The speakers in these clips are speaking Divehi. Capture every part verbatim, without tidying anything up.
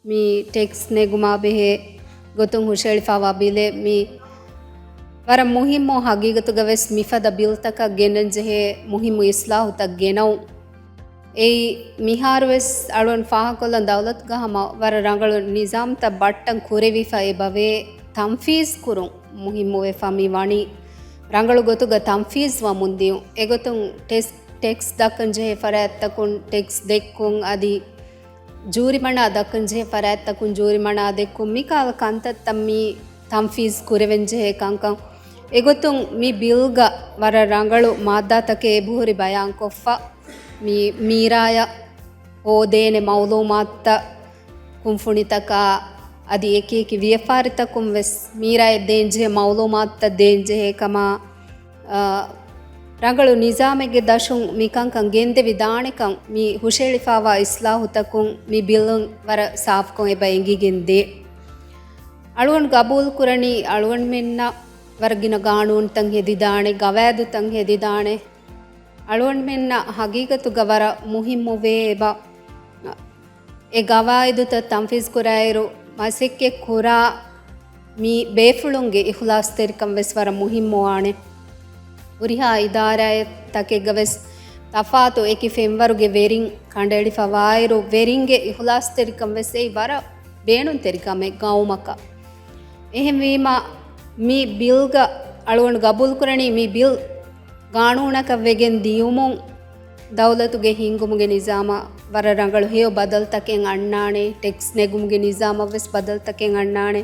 މި ޓެކްސް ނެގުމާ ބެހޭ ގޮތުން ހުށައެޅިފައިވާ ބިލެއް މި ވަރަށް މުހިއްމު. ހަގީގަތުގަވެސް މިފަދަ ބިލްތަކަށް ގެންނަންޖެހޭ މުހިއްމު އިސްލާހުތައް ގެނައުން. އެއީ މިހާރުވެސް އަޅުގަނޑު ފާހަގަކޮށްލަން ދައުލަތުގަ ހަމަ ވަރަށް ރަނގަޅު ނިޒާމްތައް ބައްޓަން ކުރެވިފަ އެބަވޭ ތަންފީޒް ކުރުން މުހިއްމުވެފަ މި ވަނީ. ރަނގަޅު ގޮތުގަ ތަންފީޒްވަމުން ދިޔުން. އެގޮތުން ޓެސް-، ޓެކްސް ދައްކަންޖެހޭ ފަރާތްތަކުން ޓެކްސް ދެއްކުން އަދި ޖޫރިމަނާ ދައްކަންޖެހޭ ފަރާތްތަކުން ޖޫރިމަނާ ދެއްކުން މިކަހަލަ ކަންތައްތައް މި ތަންފީޒް ކުރެވެންޖެހޭ ކަންކަން. އެގޮތުން މި ބިލްގަ ވަރަށް ރަނގަޅު މާއްދާތަކެއް އެބަހުރި ބަޔާންކޮށްފަ. މި މީރާޔަށް ހޯދޭނެ މައުލޫމާތުތައް ކުންފުނިތަކާ އަދި އެކިއެކި ވިޔަފާރިތަކުން ވެސް މީރާޔަށް ދޭންޖެހޭ މައުލޫމާތުތައް ދޭންޖެހޭ ކަމާ، އާ، ރަނގަޅު ނިޒާމެއްގެ ދަށުން މިކަންކަން ގެންދެވިދާނެކަން މި ހުށައެޅިފައިވާ އިސްލާހުތަކުން މި ބިލުން ވަރަށް ސާފުކޮށް އެބަ އެނގިގެން ދޭ. އަޅުގަނޑު ގަބޫލުކުރަނީ އަޅުގަނޑުމެންނަށް ވަރަށް ގިނަ ގާނޫނުތައް ހެދިދާނެ، ގަވާއިދުތައް ހެދިދާނެ. އަޅުގަނޑުމެންނަށް ހަގީގަތުގަ ވަރަށް މުހިއްމުވޭ އެބަ އެ ގަވާއިދުތައް ތަންފީޒް ކުރާއިރު، މަސައްކަތް ކުރާ މި ބޭފުޅުންގެ އިޚުލާސްތެރިކަން ވެސް ވަރަށް މުހިއްމުވާނެ. ހުރިހާ އިދާރާތަކެއްގަ ވެސް ތަފާތު އެކި ފެންވަރުގެ ވެރިން ކަނޑައެޅިފަވާއިރު، ވެރިންގެ އިޚުލާސްތެރިކަން ވެސް އެއީ ވަރަށް ބޭނުންތެރި ކަމެއް ގައުމަކަށް. އެހެންވީމަ، މި ބިލްގަ އަޅުގަނޑު ގަބޫލުކުރަނީ މި ބިލް ގާނޫނަކަށް ވެގެން ދިޔުމުން ދައުލަތުގެ ހިންގުމުގެ ނިޒާމަށް ވަރަށް ރަނގަޅު ހެޔޮ ބަދަލުތަކެއް އަންނާނެ، ޓެކްސް ނެގުމުގެ ނިޒާމަށް ވެސް ބަދަލުތަކެއް އަންނާނެ.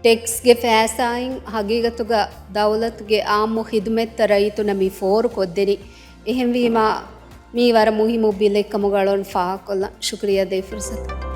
ޓެކްސްގެ ފައިސާއިން ހަގީގަތުގަ ދައުލަތުގެ އާއްމު ޚިދުމަތްތައް ރައްޔިތުންނަށް މި ފޯރުކޮށްދެނީ. އެހެންވީމާ، މީ ވަރަށް މުހިއްމު ބިލެއްކަމުގަ އަޅުގަނޑު ފާހަގަކޮށްލަން. ޝުކުރިއްޔާ ދޭ ފުރުސަތަށް.